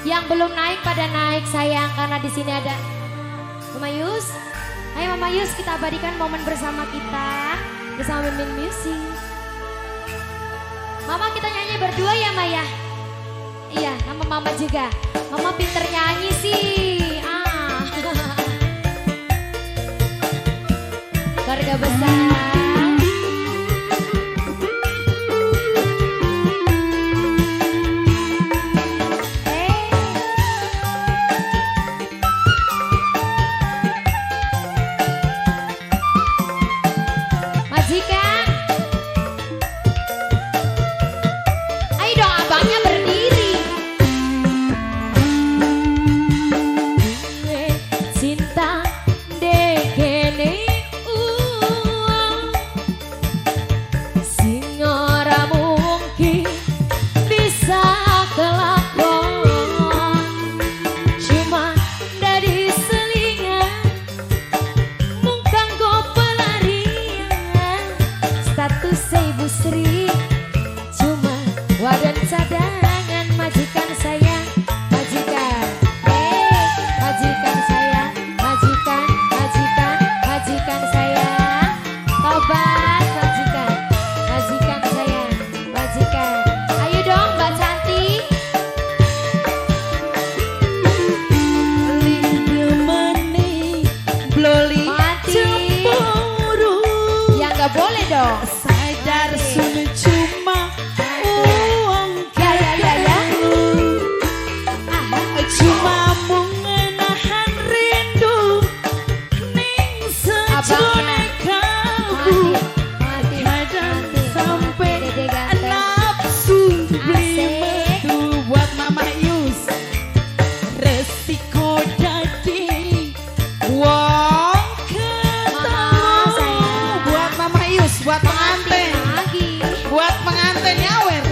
Yang belum naik pada naik sayang, karena di sini ada Mama Yus. Ayo Mama Yus, kita abadikan momen bersama kita bersama Mimin Music. Mama, kita nyanyi berdua ya Maya. Iya, sama Mama juga. Mama pinter nyanyi sih. Ah. Keluarga besar. Majikan. Ayo dong abangnya berdiri. Gue cinta dekene uang sing ora mungkin bisa kelakon, cuma dari selingan mung kanggo pelarian. Status Ibu Sri cuma wadan cadangan. Majikan saya, majikan, majikan saya, majikan, majikan, majikan saya, tobat majikan, majikan saya, majikan. Ayo dong Mbak Cantik. Mati. Ya nggak boleh dong. Sadar sun cuma uang Ya ya ya ya. Cuma mung nahan rindu ning sejone kalbu. Kadang sampai nafsu beli metu. Buat Mama Yus, resiko dadi wong ketemu. Buat Mama Yus, buat pengantin, buat pengantin nyawer.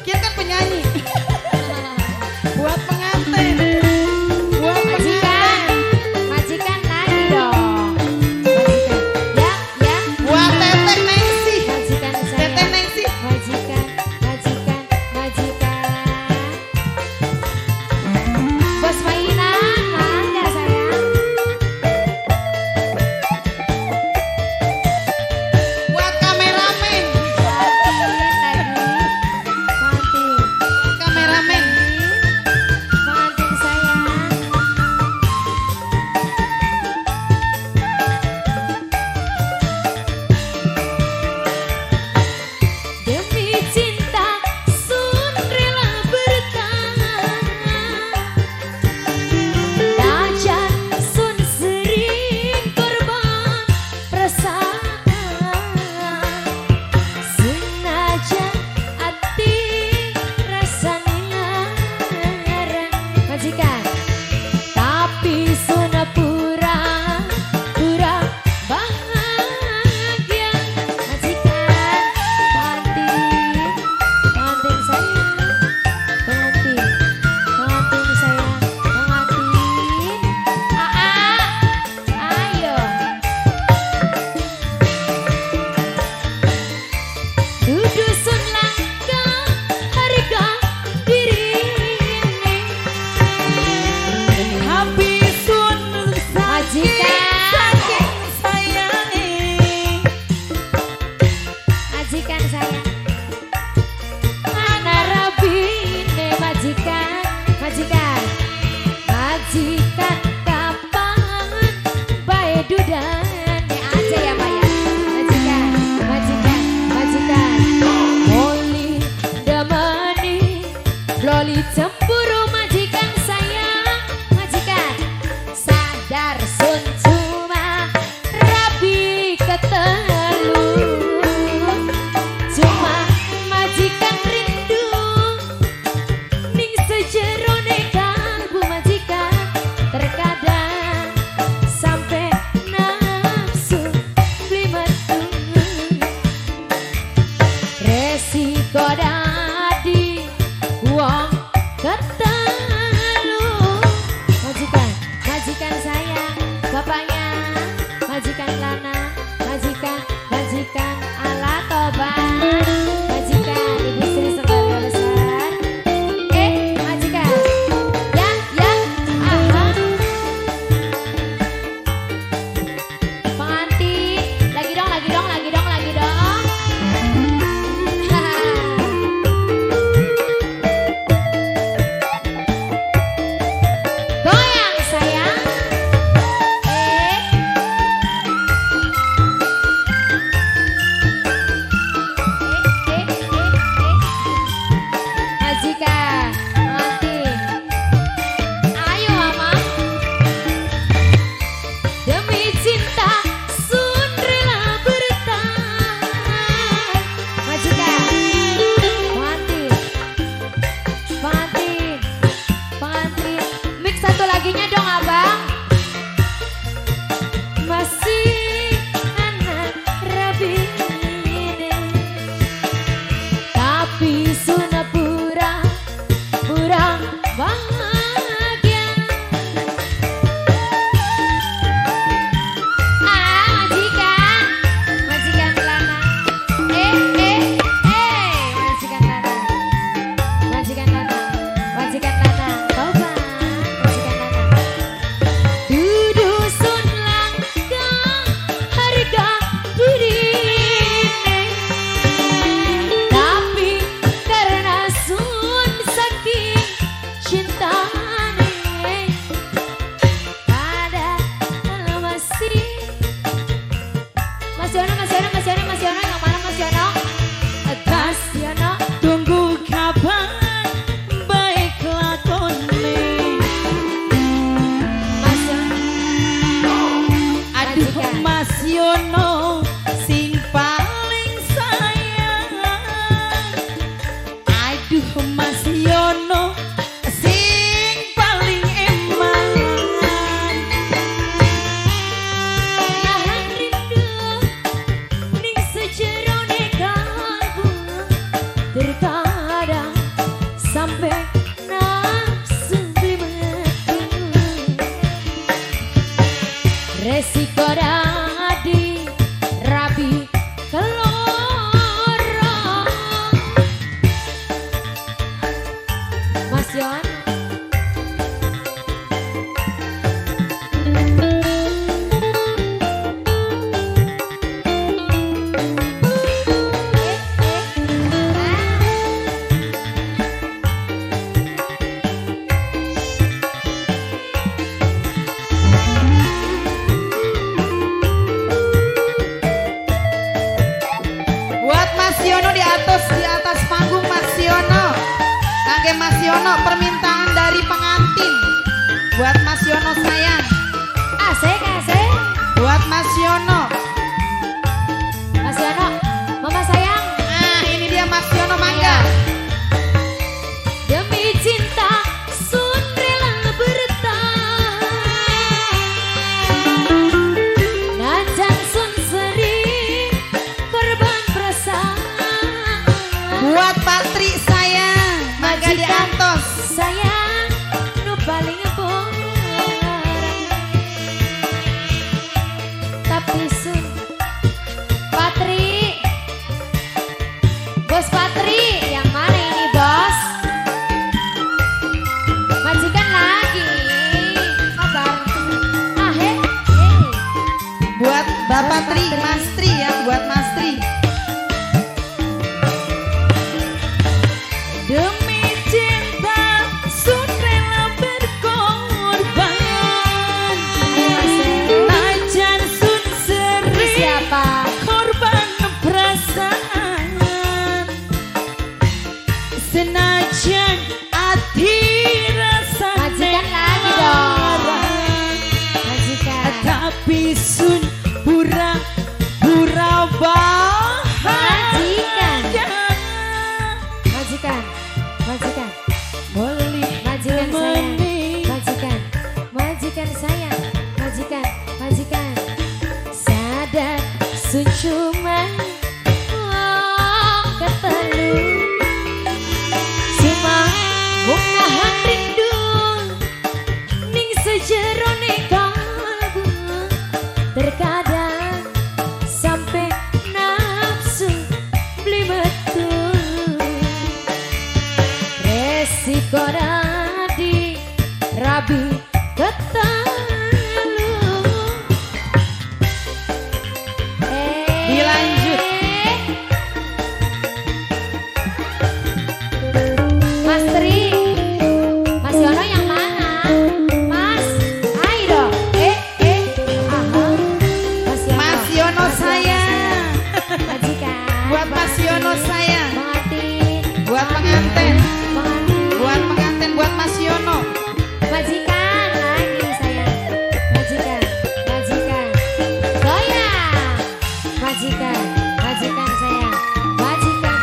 Kita kan penyanyi. Buat pengantin, buat Majikan, pengantin, majikan lagi dong. Majikan, ya ya. Buat Teteh Nengsi, Majikan saya. Teteh Nengsi. Majikan, majikan, majikan. Bos mainan, mangga sayang. Buat kameramen, Matiin lagi. Matiin, kameramen. matiin sayang. Demi cinta sun rela bertahan, najan sun sering korban perasaan. Senajan ati rasane lara, majikan, tapi sun pura pura bahagia. Majikan, pengantin, pengantin saya, pengantin, pengantin saya, pengantin. Aa, ayo. Dudu sun langka harga dirine. Habis sun Majikan. saking sayange. Majikan saya, ana rabine majikan, majikan, majikan kapan bae dudane aja ya Maya. Majikan, majikan, majikan, oli damani, loli cemburu majikan saya, majikan. Sadar sun cuma rabi ketelu, cuma majikan rindu ning sejerone kalbu majikan. Terkadang sampai nafsu beli metu, resiko dadi wong Yono di atas panggung Mas Yono. Kangge Mas Yono permintaan dari pengantin. Buat Mas Yono sayang. Asik asik. Buat Mas Yono. Mas Yono, mama sayang. Nah, ini dia Mas Yono mangga. Demi cinta sun rela bertahan. Najan sun sering korban perasaan. Buat Patri sayang, mangga diantos. Sayang nu paling berat. Tapi sun Patri, Bos Patri, yang mana ini bos? Majikan lagi, kabar. Ah, he, he. Buat Bapak Tri, Mas Tri ya, buat Mas Tri. Demi cinta sun rela berkorban. Najan sun sering Siapa? Korban perasaan. Senajan ati rasane Majikan lagi dong. Majikan. Tapi sun pura-pura Majikan. bahagia. Majikan, majikan, Boleh majikan sayang, temani. majikan, majikan sayang, majikan, majikan. Sadar sun cuma wong ketelu, cuma mung nahan rindu ning sejerone kalbu. Terkadang sampai nafsu beli betul. Resiko dadi rabi ketelu. Dilanjut. Mas Tri, Mas Yono yang mana? Mas, ayo dong. Aha. Mas Yono. Mas Yono sayang. Majikan. Buat Mas Yono sayang. Pengantin. Buat pengantin. Pengantin. Buat pengantin, buat Mas Yono. Majikan lagi sayang. Majikan, majikan. Goyang. Majikan, majikan sayang. Majikan.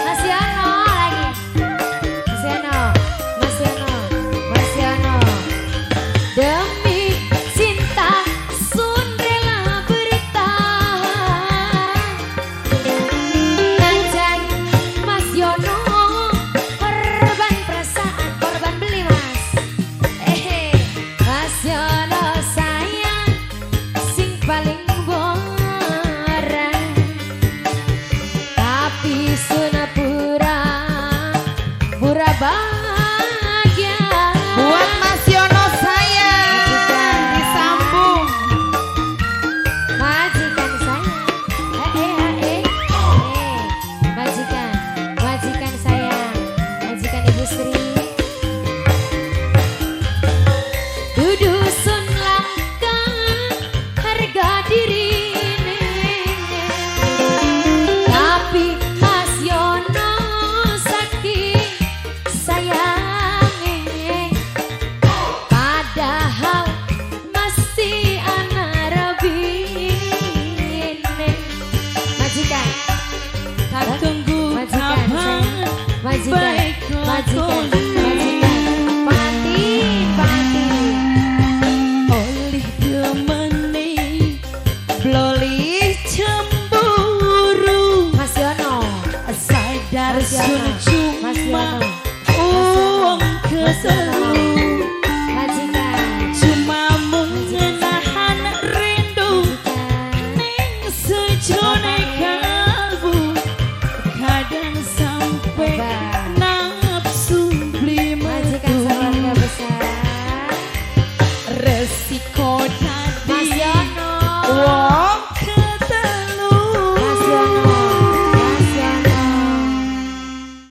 Mas Yono lagi. Mas Yono, Mas Yono, Mas Yono. Demi cinta sun rela bertahan. Najan Mas Yono korban perasaan, korban beli mas. Mas Yono sayang sing paling borang. Tapi sun pura pura bahagia. Buat Mas Yono sayang. Majikan. Disambung. Majikan sayang, majikan, majikan sayang, majikan Ibu Sri. Dudu sun langka harga dirine, tapi Mas Yono saking sayange. Padahal masih anak rabine. Majikan, Tak tunggu majikan kabar sayang, majikan, baik majikan. lakoni.